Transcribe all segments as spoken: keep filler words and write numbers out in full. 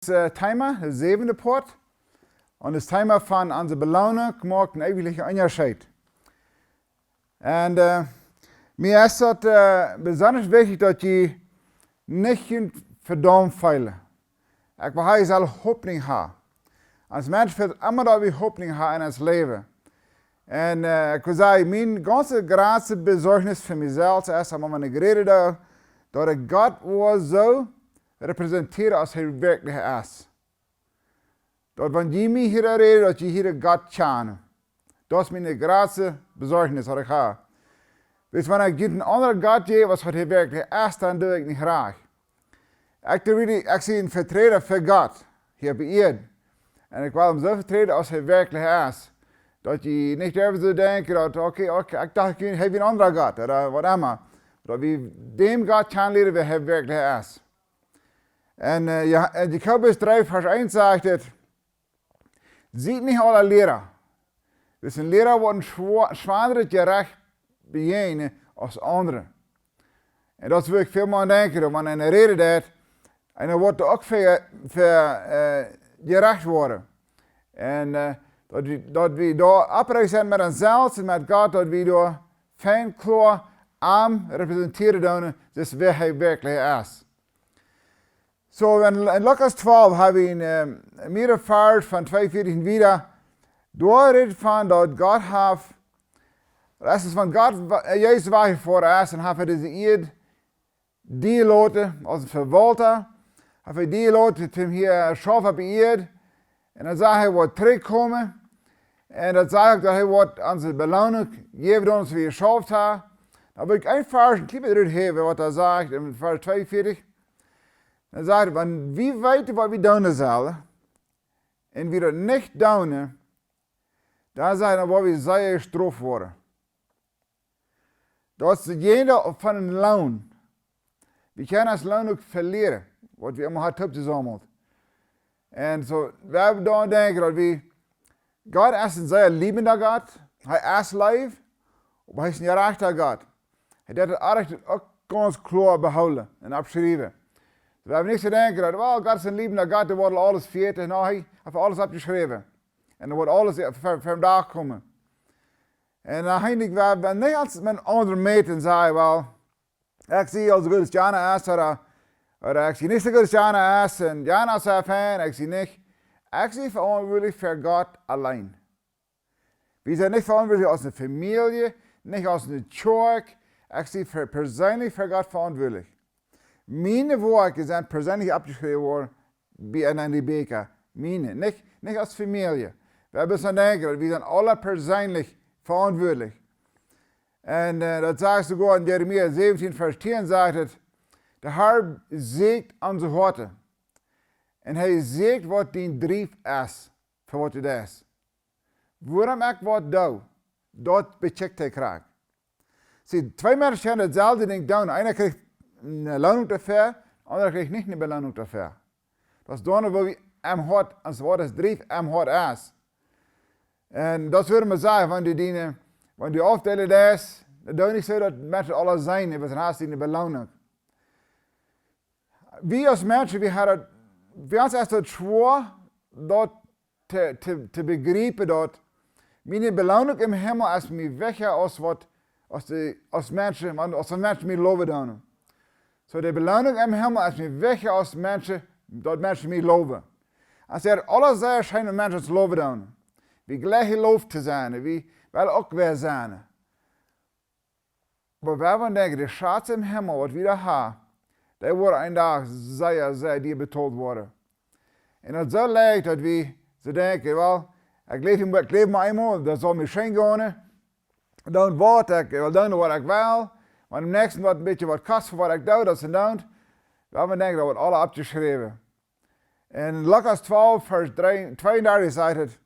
äh, Thema, de säwende Poat. Un daut Thema von onse Beloonunk moakt een eewjen Unjascheet. Un äh, mie es daut äh, besondasch wichtich, daut jie nich junt vedaumt feelen. Ekj well hia selfst Hopninj haben. Aus Mensch fält emma daut wie Hopninj haben en ons Läwen. Un äh, ekj well sajen, mien gaunzet grootste Besorjnis fa mie selfst es, aus ekj räd doaräwa, daut ekj Gott woa soo repräsentieren, aus hee werkjlich es. Daut wan jie mie hieren räden, daut jie hieren Gott kjanen. Daut es mien grootste Besorjnis, waut ekj hab. Wiels wan ekj junt een aundren Gott jäw, aus waut hee werkjlich es, dan doo ekj nich rajcht. Ekj doo really, ekj sie een Veträda fa Gott, hia opp Ieed. Un ekj well am soo veträden, aus hee werkjlich es. Daut jie nich derwen soo denkjen, daut, okay, okay, ekj docht, ekj, hee wia een aundra Gott, ooda waut emma. Daut wie dän Gott kjanen lieren, wäa hee werkjlich es. Un äh, jo, en Jakobus dree, Varsch eent sajcht et: "Siet nich aula Liera. Wiels een Liera woat een schwa-, schwoaret Jerecht bejäajnen aus aundre." Un daut es, wua ekj väl mol aun denkj, daut wan eena räden deit, un dan woat hee uk ver, ver äh, Jerecht woaren. Un äh, daut wie, daut wie doa oprajcht sent met ons selfst un met Gott, daut wie doa fein kloa am repräsentieren doonen, daut wäa hee werkjlich es. Soo, en, en Lukas twalf hab wie een äh, mea Varsch von tweeunvieetich un wieda, doa rät von daut Gott haft, daut es wan Gott, wa-, äh, Jesus wajchjefoaren es un haft hee dise Ieed die loten, aus een Vewaulta, haft hee die loten, toom hia schaufen opp Ieed. Un dan sajcht hee, hee woat trigjkomen. Un daut sajcht uk, daut hee woat onse Beloonunk jäwen, dee wie jeschauft haben. Dan well ekj een Varsch, een kjlien bät ruthäwen, waut doa sajcht en Varsch tweeunvieetich. Dan sajcht hee, wan wie weeten, waut wie doonen sellen, un wie daut nich doonen, dan sajcht hee, dan woa wie sea jestroft woaren. Daut es de Jäajent von een Loon. Wie kjennen ons Loon uk velieren, waut wie emma haben toopjesaumelt. Un soo, wie haben doa denkjen, daut wie, Gott es een sea liebender Gott, hee es leef, oba hee es een jerajchta Gott. Hee deit daut Orrajchte uk gaunz kloa behoolen un oppschriewen. Wie haben nich to denkjen, daut, well, Gott es een liebender Gott, dee woat aules vejäten, nä, hee haft aules oppjeschräwen. Un hee woat aules ver, ver, ver dän Dach komen. Un dan denkj ekj, wie haben nich aus met aundre mäten, sajen, well, ekj sie aul soo goot aus jana es, ooda, ooda ekj sie nich soo goot aus jana es, un jana es sea fein, ekj sie nich. Ekj sie veauntwuatlich fa Gott auleen. Wie sent nich veauntwuatlich aus eene Famielje, nich aus eene Kjoakj. Ekj sie fa, perseenlich fa Gott veauntwuatlich. Miene Woakjen sent perseenlich oppjeschräwen worden bie Anna un Rebecca. Miene, nich, nich aus Famielje. Wie haben ons aun denkjen, daut wie sent aula perseenlich veauntwuatlich. Un äh, daut sajcht soogoa en Jeremia säwentieen, Varsch tieen, sajcht et: "De Herr sieekjt onse Hoaten. Un hee sieekjt, waut dien Drift es, fa waut du deist." Wuarom ekj waut doo, daut bekjikjt hee krakjt. See, twee Menschen kjennen daut selwje Dinkj doonen. Eena kjricht eene Beloonunk doafäa, de aundra kjricht nich eene Beloonunk doafäa. Daut es dan, wua wie em Hoat, aus waut daut Drift em Hoat es. Un daut wudd wie sajen, wan du diene, wan du aufdeelen deist, dan doo nich soo, daut Menschen aules seenen, waut du hast, diene Beloonunk. Wie aus Menschen, wie haben, fa ons es daut schwoa, daut to, to, to bejriepen, daut miene Beloonunk em Himmel es mie wichtja aus waut, aus de, aus Menschen, aus de Menschen mie lowen doonen. Soo, de Beloonunk em Himmel es mie wichtja aus Menschen, daut Menschen mie lowen. Aus et aules sea scheen, wan Menschen ons lowen doonen. Wie jlikjen jeloft to sennen, wie wellen uk wäa sennen. Oba wie haben, denkj ekj, de Schatz em Himmel, waut wie doa haben, dee woaren een Dach sea, sea dia betolt woaren. Un daut es soo leicht, daut wie soo denkjen, well, ekj läw, ekj läw mau eemol, daut saul mie scheen gonen. Dan woa ekj, well, dan waut ekj well. Wan daut näakjste woat een bät waut kosten, waut ekj doo, daut es dan. Wie haben, denkj ekj, daut woat aules oppjeschräwen. En Lukas twalf, Varsch dree, tweeundartich sajcht et,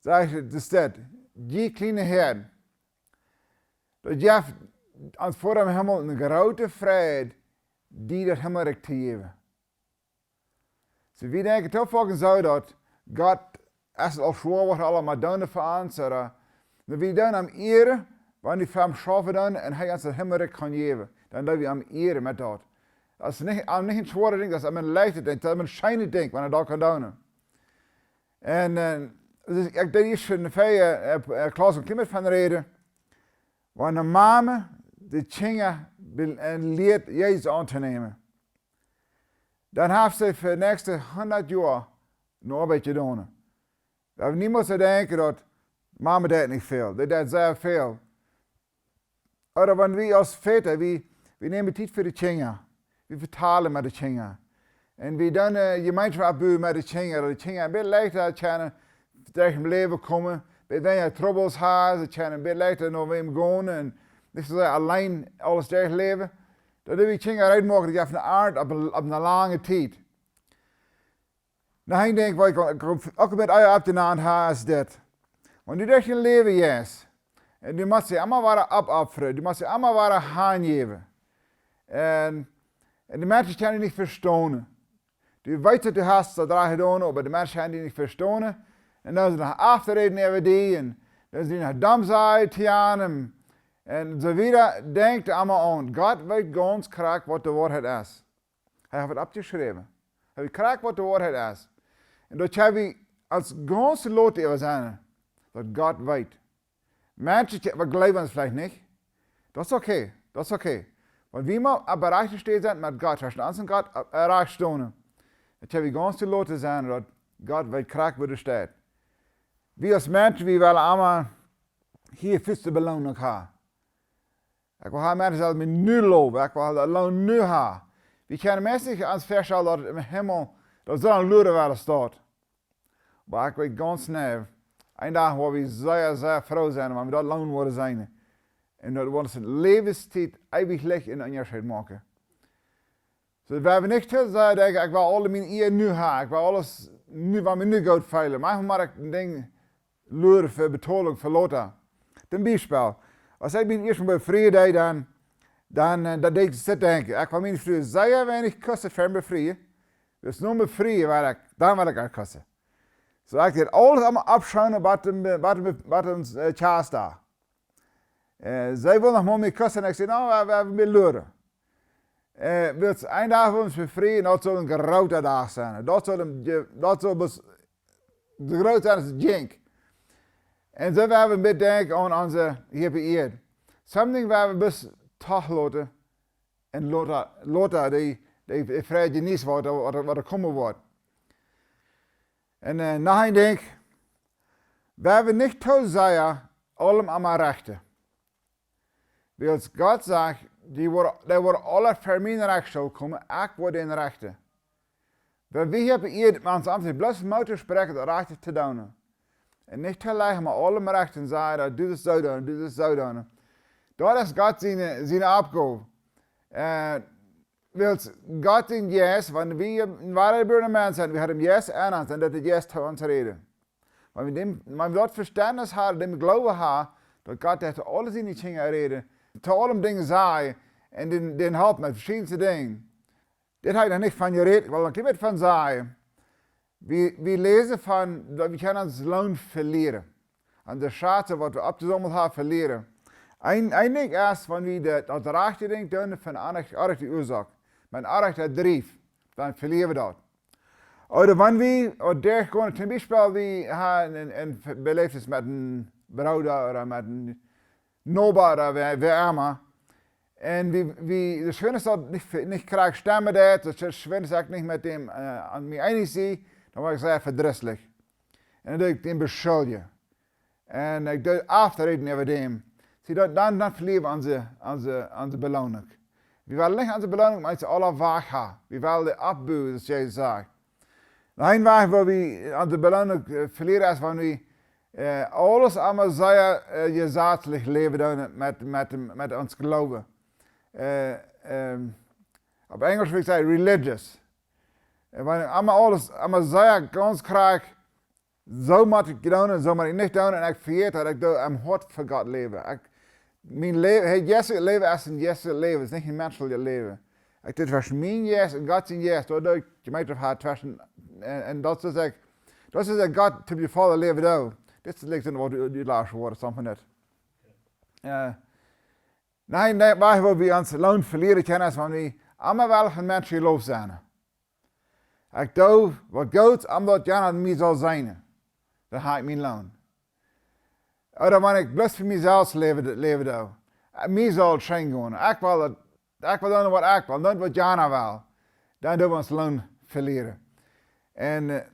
sajcht et, es dit: "Jie kjliene Häad, daut jeft ons Voda em Himmel eene groote Freid, die daut Himmelrikj to jäwen." Soo, wie denkjen too foaken soo, daut Gott es aul schwoa, waut hee aules mott doonen fa ons, ooda, daut wie dan am ieren, wan wie fa am schaufen dan, un hee ons daut Himmelrikj kaun jäwen, dan doo wie am ieren met daut. Daut es nich, am nich een schwoaret Dinkj, daut es am een leichtet Dinkj, daut es am een scheenet Dinkj, wan hee daut kaun doonen. Un, äh, dus ekj deed ieescht en de Fee, äh, äh, Klauss een kjlien bät von räden, wan de Mame de Kjinja be-, äh, lieet Jesus auntonämen, dan haft see fa de näakjste hundat Joa eene Oabeit jedonen. Wie haben niemols to denkjen daut Mame deit nich väl, dee deit sea väl. Ooda wan wie aus Väta, wie, wie nämen Tiet fa de Kjinja. Wie vetalen met de Kjinja. Un wie doonen, äh, Jemeenschoft oppbuen met de Kjinja, daut de Kjinja een bät leichta kjennen derch daut Läwen komen, bät weinja Trubbels haben, see kjennen een bät leichta no wäm gonen un nich soo sea auleen aules derchläwen. Daut dee Kjinja reed moaken, dee jeft ne Arnt opp, opp ne lange Tiet. Nu, een Dinkj, waut ekj uk, uk met ea oppjenant hab, es dit. Wan du derch daut Läwen jeist, un du motst die emma wada oppopfren, du motst die emma wada hanjäwen. Un, un de Menschen kjennen die nich vestonen. Du weetst daut du hast daut rajcht jedonen, oba de Menschen kjennen die nich vestonen. Un dan sent see noch auftoräden äwa die, un dan sent see noch domm sajen to an, un soo wieda. Denkj emma aun, Gott weet gaunz krakjt waut de Woarheit es. Hee haft et oppjeschräwen. Hee weet krakjt waut de Woarheit es. Un daut kjenn wie ons gaunz loten äwa sennen, daut Gott weet. Menschen, dee, waut jleewen ons veleicht nich. Daut es okay, daut es okay. Wan wie mol opp de rajchte Städ sent met Gott, vestonen ons un Gott, äh, rajcht stonen, dan kjenn wie gaunz loten sennen, daut Gott weet krakjt woo de Städ. Wie aus Menschen, wie wellen emma hia fuats Beloonunk haben. Ekj well haben, Menschen sellen mie nu lowen. Ekj well daut Loon nu haben. Wie kjennen meist nich ons väastalen, daut em Himmel, daut soo een Loon woat aus daut. Oba ekj weet gaunz jeneiw, een Dach woa wie sea, sea froo sennen, wan wie daut Loon woaren seenen. Un daut woat onse Läwenstiet eewich een Unjascheet moaken. Soo, wie haben nich to sajen, ekj, ekj well aule miene Ea nu haben, ekj well aules nu, waut mie nu goot fält. Maunchmol mott ekj een Dinkj luaren fa Betolunk fa lota. Toom Biespel, aus ekj mie ieescht befrieen deed, dan, dan, äh, dan deed ekj sit denkjen. Ekj well miene Fru sea weinich kussen ver befrieen. Dus no befrieen woa ekj, dan woa ekj äa kussen. Soo, ekj deed aules emma aufschonen, waut em, waut em, waut em, äh, Kjast doa. Äh, see wull noch mol mie kussen, un ekj säd: "No, wie, wie, wie luaren." Äh, wiels een Dach woa wie ons befrieen, daut saul een groota Dach sennen. Daut saul een, daut saul bloos de groota Dach sennen, es Jinkj. Un soo woa wie met denkjen aun onse hia opp Ieed. Something woa wie bloos toch loten un lota, lota dee, dee, dee Freid jeneeten, waut, waut, waut komen woat. Un, äh, noch een Dinkj, wie haben nich to sea aulem emma rechten. Wiels Gott sajcht, dee woaren, dee woaren aule ver mienen Rechta komen, ekj woa dee rechten. Wan wie hia opp Ieed met ons aunfangen, bloos mau to spräakjen, daut Rajchte to doonen. Un nich to läajen, mau aulem rechten sajen, daut du daut soo deist, du daut soo deist. Daut es Gott siene, siene Oppgow. Äh, wiels Gott sien Jeist, wan wie een woara jebuarna Mensch sent, wie haben dän Jeist en ons, un daut de Jeist to ons rät. Wan wie dän, wan wie daut Vestentnis haben, dän Gloowen haben, daut Gott to aule siene Kjinja rät, to aule Dinja sajcht, un dän, dän halpt met veschiedne Dinja. Dit hab ekj noch nich von jerät, ekj well noch nich met von sajen. Wie, wie läsen von, daut wie kjennen ons Loon velieren. Onse Schazen, waut wie oppjesaumelt haben, velieren. Een, een Dinkj es, wan wie daut, daut rajchte Dinkj doonen fa eene onrajchte, onrajchte Uasoak, met onrajchtet Drift, dan velieren wie daut. Ooda wan wie, ooda derchgonen, toom Biespel, wie haben een, een Beläwnis met een Brooda ooda met een Noba ooda wäa, wäa emma. Un wie, wie, de Schwindes daut nich, nich krakjt stemmen deed, daut de Schwindes ekj nich met däm, äh, aun mie eenich sie, dan woa ekj sea vedrisslich. Un dan doo ekj däm beschuldjen. Un ekj doo aufräden äwa däm. See, dan, dan, dan velieren wie onse, onse, onse Beloonunk. Wie wellen nich onse Beloonunk, mau see aule wajch haben. Wie wellen dee oppbuen, soo aus Jesus sajcht. Noch een Wajch, woo wie onse Beloonunk, äh, velieren, es wan wie, äh, aules emma sea, äh, jesazlich läwen doonen met, met, met ons Gloowen. Äh, ähm, opp Enjelsch wudd ekj sajen religious. Äh, wan emma aules, emma sea gaunz krakjt, soo mott ekj doonen un soo mott ekj nich doonen, un ekj vejät, daut ekj doo em Hoat fa Gott läwen. Ekj, mien Lä-, hey, jeistlichet Läwen es een jeistlichet Läwen, es nich een menschlichet Läwen. Ekj, dit es mien Jeist un Gott sien Jeist, doa doo ekj Jemeenschoft haben tweschen, un, un daut es ekj, daut es ekj Gott to bejefaulen läwen doo. Dit es like waut du, du läst, waut es dan von dit. Äh, Nä, nä, waut wie ons Loon velieren kjennen, es wan wie Emma well von Menschen jelooft sennen. Ekj doo waut Goots, om daut jana mie saul seenen. Dan ha ekj mien Loon. Ooda wan ekj bloos fa mie selfst läwen, läwen doo. Mie saul et scheen gonen. Ekj well daut, ekj well doonen waut ekj well, doonen waut jana well. Dan doo wie ons Loon velieren. Un, äh,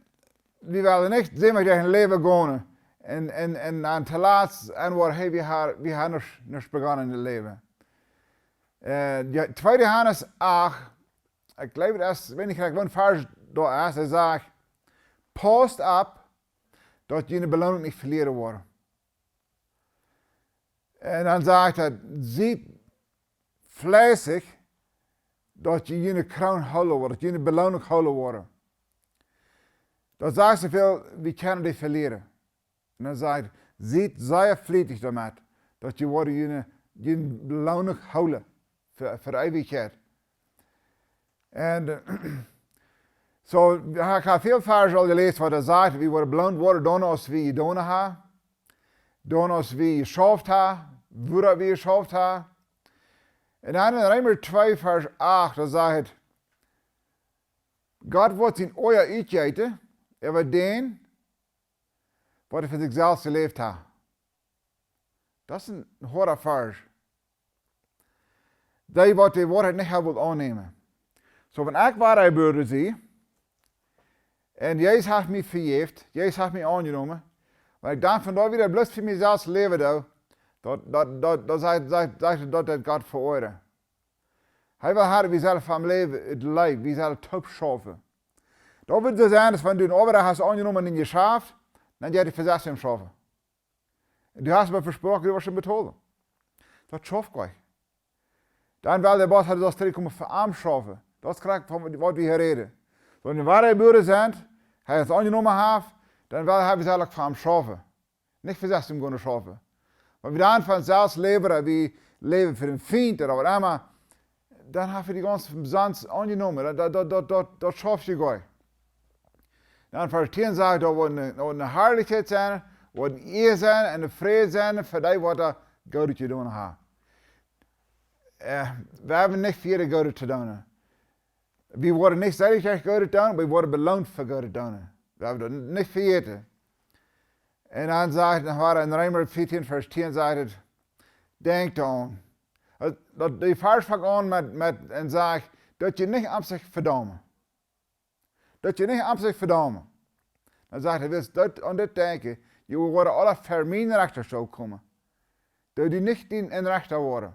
wie wellen nich sennen wie derch daut Läwen gonen. Un, un, un dan toolatst, un woa, hey, wie haben, wie haben nich, nich begonnen en daut Läwen. Äh, Jo-, tweede Johanes acht, ekj jleew, daut es, weet nich, ekj weet nich, Varsch doa es, hee sajcht: "Pausst opp, daut jie de Beloonunk nich velieren woaren." Un dan sajcht hee: "Siet fleissich, daut jie june Kroon hoolen woaren, daut jie june Beloonunk hoolen woaren." Daut sajcht soo väl, wie kjennen dee velieren. Un dan sajcht hee: "Siet sea flietich doamet, daut jie woaren june, june Beloonunk hoolen fa, fa de Eewichkjeit." Un, äh, soo, ekj hab väl Varsch aul jeläsen, waut hee sajcht, wie woaren beloont woaren, dan aus wie jedonen haben, dan aus wie jeschauft haben, woo daut wie jeschauft haben. Un dan en Reema twee, Varsch acht, doa sajcht hee: "Gott woat sien Oaja utjeeten äwa dän, waut fa sikj selfst jeläft haft." Daut es een hoada Varsch. Dee, waut de Woarheit nich haben wullen aunnämen. Soo, wan ekj woa een Bürja sennen, un Jesus haft mie vejäft, Jesus haft mie aunjenomen, wan ekj dan von doa wada bloos fa mie selfst läwen doo, daut, daut, daut, daut sajcht, sajcht, sajcht daut, daut Gott veoajat. Hee well haben, wie sellen fa am läwen, et Läwen, wie sellen toop schaufen. Daut woat soo sennen, aus wan du een Oabeida hast aunjenomen en Jeschäft, dan jeit hee fa sechs Tieren schaufen. Du hast am vesproaken, du woascht am betolen. Daut schauft nich. Dan well de Boss haben, du saust trigjkomen fa am schaufen. Daut es krakjt von waut wie hia räden. Wan wie woare Bürja sent, hee ons aunjenomen haft, dan well hee, wie sellen uk fa am schaufen. Nich fa sechs Tieren gonen schaufen. Wan wie dan von selfst läwen, wie läwen fa dän Fient ooda waut emma, dan hab wie dee gaunz omsonst aunjenomen. Daut, daut, daut, daut, daut, daut schauft je nich. Dan Varsch tieen sajcht, daut woat eene, woat eene Harlichkjeit sennen, woat eene Ea sennen un een Fräd sennen fa dee, waut doa Goodet jedonen haben. Äh, wie haben nich väl Goodet to doonen. Wie woaren nich selfst Goodet doonen, wie woaren beloont fa Goodet doonen. Wie haben daut nich vejäten. Un dan sajcht hee noch wieda en Reema vieetieen, Varsch tieen, sajcht hee: "Denkjt doaraun." Daut, daut, dee Varsch fangt aun met, met, un sajcht, daut jie nich aun sikj vedaumen. Daut jie nich aun sikj vedaumen. Dan sajcht hee: "Wiels daut, aun dit denkjen, jie woaren aula ver mienen Rechtastool komen." Daut jie nich dän, een Rechta woaren.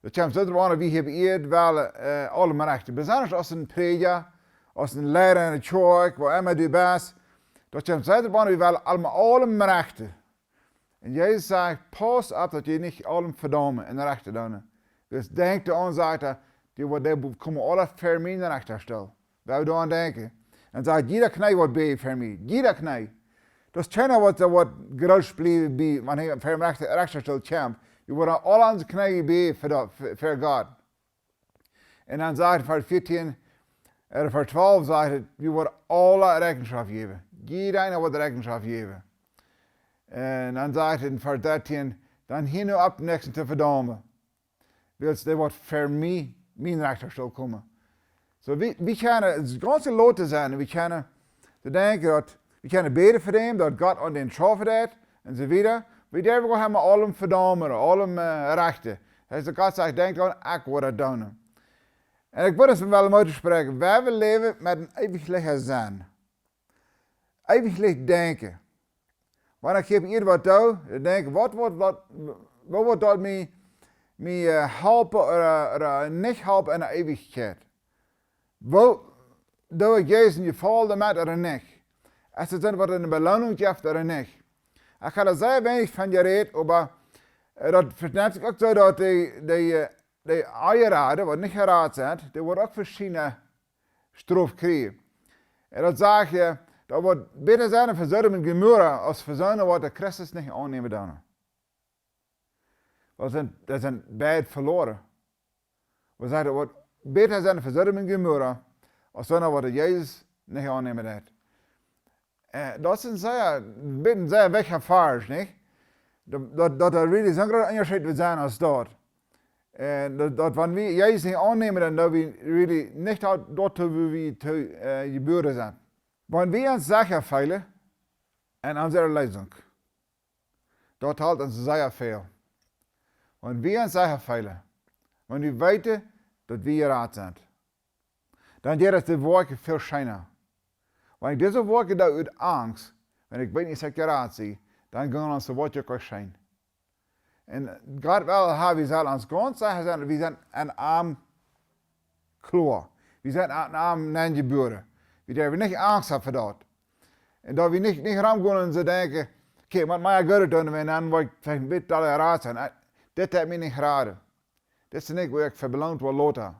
Daut kjemt soo doaraun, daut wie hia opp Ieed wellen, äh, aulem rechten. Besonda aus een Prädja, aus een Liera en de Kjoakj, wua emma du best. Daut kjemt soo doaraun, wie wellen aulem, aulem rechten. Un Jesus sajcht: "Pausst opp, daut jie nich aulem vedaumen un rechten doonen. Wiels denkjt doaraun", sajcht hee, "dee woaren, dee komen aula ver mienen Rechtastool." Wie doaraun denkjen. Un sajcht: "Jieda Kjnee woat bäwen fa mie." Jieda Kjnee. Daut es kjeena, waut doa woat groot bliewen bie, wan hee ver dän Rechta-, Rechtastool kjemt. Wie woaren aula onse Kjnee bäwen fa daut, fa, fa Gott. Un dan sajcht Varsch vieetieen, äh, Varsch twalf sajcht hee: "Wie woaren aula Rechenschoft jäwen." Jieda eena woat Rechenschoft jäwen. Un dan sajcht hee en Varsch dartieen: "Dan hia nu opp, Näakjsten to vedaumen. Wiels dee woat ver mie, mienen Rechtastool komen." Soo, wie, wie kjennen, et es gaunz lot to sennen, wie kjennen to denkjen, daut, wie kjennen bäden fa dän, daut Gott aun dän schaufen deit, un soo wieda. Wie derwen uk emma aulem vedaumen, aulem, äh, rechten. Daut es, Gott sajcht: "Denkjt doaraun, ekj woa daut doonen." Un ekj wull ons wellen Moot toospräakjen, wie wellen läwen met een eewjet Senn. Eewjet denkjen. Wan ekj hia opp Ieed waut doo, dan denkj ekj, waut, waut, waut, woo woat daut mie, mie, äh, halpen ooda, ooda nich halpen en de Eewichkjeit? Woo doo ekj Jesus een Jefaulen doamet ooda nich? Es et dan, waut eene Beloonunk jeft ooda nich? Ekj hab doa sea weinich von jerät, oba, äh, daut veschneit sikj uk soo, daut dee, dee, äh, dee Onjerade, waut nich jerajcht sent, dee woaren uk veschiedne Strof kjrieen. Un daut sajcht hia, daut woat bäta sennen fa Sodom un Gomorra aus fa soone, waut dän Christus nich aunnämen doonen. Daut sent, daut sent beid veloaren. Waut sajcht, daut woat bäta sennen fa Sodom un Gomorra aus soone, waut Jesus nich aunnämen deit. Äh, daut es een sea, een bät sea wajcha Varsch, nich? Daut, daut, daut doa really soon grooten Unjascheet woat sennen aus daut. Un daut, daut wan wie Jesus nich aunnämen, dan doo wie really nich daut, daut woo wie to, äh, jebuaren sent. Wan wie ons secha feelen en onse Erleesunk, daut halpt ons sea väl. Wan wie ons secha feelen, wan wie weeten, daut wie jerat sent, dan jeit ons de Woakj väl scheena. Wan ekj dise Woakj doo ut Angst, wan ekj weet nich, daut ekj jerat sie, dan gonen ons de Woakj uk scheen. Un Gott well haben, wie sellen ons gaunz secha sennen, wie sent aun am kloa. Wie sent aun am nenjebuaren. Wie derwen nich Angst haben fa daut. Un daut wie nich, nich romgonen un soo denkjen: "Okay, ekj mott mea Goodet doonen, un dan woa ekj veleicht een bät dolla jerat sennen. Äh, dit haft mie nich jerat. Dit es nich, woo ekj fa beloont woa lota."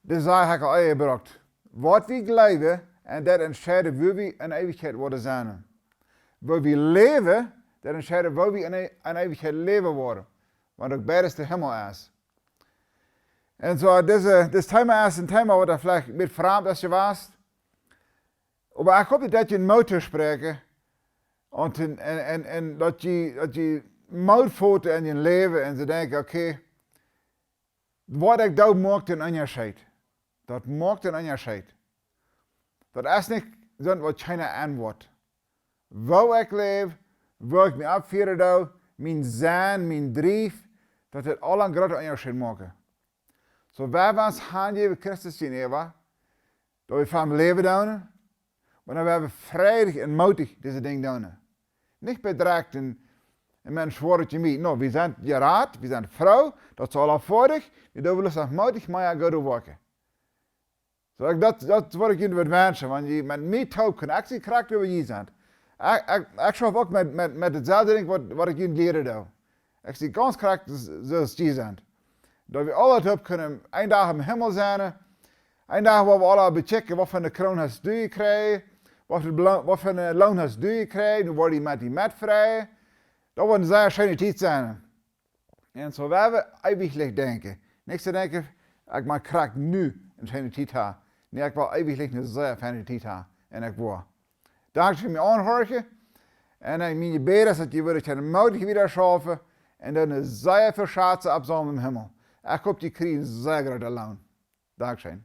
Dise Sach hab ekj aul ea jebrukt. Waut wie jleewen, un daut entscheidt, woo wie en Eewichkjeit woaren sennen. Woo wie läwen, daut entscheidt, woo wie en E-, en Eewichkjeit läwen woaren. Wan uk beides de Himmel es. Un soo, dise, dit Thema es een Thema, waut veleicht een bät framd es jewast. Oba ekj hop, daut ekj junt Moot toospräakj. Un, un, un, un daut jie, daut jie Moot foten en jun Läwen un soo denkjen: "Okay, waut ekj doo, moakt een Unjascheet." Daut moakt een Unjascheet. Daut es nich soont, waut kjeena aunwoat. Woo ekj läw, woo ekj mie oppfieren doo, mien Sennen, mien Drift, daut deit aula een grooten Unjascheet moaken. Soo, wan wie ons hanjäwen Christus jäajenäwa, daut wie fa am läwen doonen, oba dan wan wie freidich un mootich dise Dinja doonen. Nich bedrekjt un, un met een schwoaret Jemieet. No, wie sent jerat, wie sent froo, daut es aula foadich, wie doonen bloos noch mootich mea goode Woakjen. Soo, ekj, daut, daut wudd ekj junt wenschen, wan jie met mie toop kjennen. Ekj sie krakjt soo aus jie sent. Ekj, ekj, ekj schauf uk met, met, met daut selwje Dinkj, waut, waut ekj junt lieren doo. Ekj sie gaunz krakjt s-, soo aus jie sent. Daut wie aula toop kjennen een Dach em Himmel sennen. Een Dach, wua wie aula bekjikjen: "Waut fa eene Kroon hast du jekjräajen? Waut fa Belo-, waut fa een Loon hast du jekjräajen? Nu woa wie met die metfreien." Daut woat eene sea scheene Tiet sennen. Un soo woa wie eewich denkjen. Nich soo denkjen: "Ekj mott krakjt nu eene scheene Tiet haben." Nä, ekj well eewich eene sea scheene Tiet haben. Un ekj woa. Dankscheen fa mie aunhorchen. Un ekj, mien Jebäd es, daut jie wudden kjennen mootich wieda schaufen un dan sea väl Schazen oppsaumlen em Himmel. Ekj hop, jie kjrieen sea grooten Loon. Dankscheen.